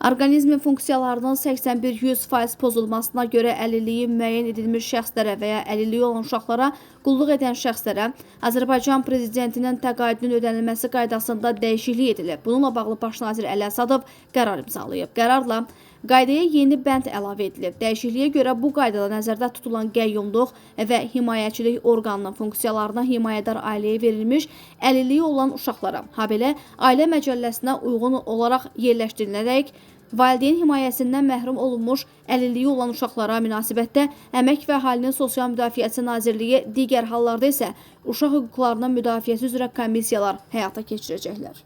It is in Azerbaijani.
Orqanizmin funksiyalarının 81-100% pozulmasına görə əlilliyi müəyyən edilmiş şəxslərə və ya əlilliyi olan uşaqlara qulluq edən şəxslərə Azərbaycan prezidentinin təqaüdünün ödənilməsi qaydasında dəyişiklik edilib. Bununla bağlı Baş nazir Əli Əsədov qərar imzalayıb. Qərarla qaydaya yeni bənd əlavə edilib. Dəyişikliyə görə bu qaydada nəzərdə tutulan qəyyumluq və himayəçilik orqanının funksiyalarına himayədar ailəyə verilmiş əlilliyi olan uşaqlara, habelə ailə məcəlləsinə uyğun olaraq yerləşdirilərək valideyn himayəsindən məhrum olunmuş əlilliyi olan uşaqlara münasibətdə Əmək və Əhalinin Sosial Müdafiəsi Nazirliyi, digər hallarda isə Uşaq Hüquqlarının Müdafiəsi üzrə komissiyalar həyata keçirəcəklər.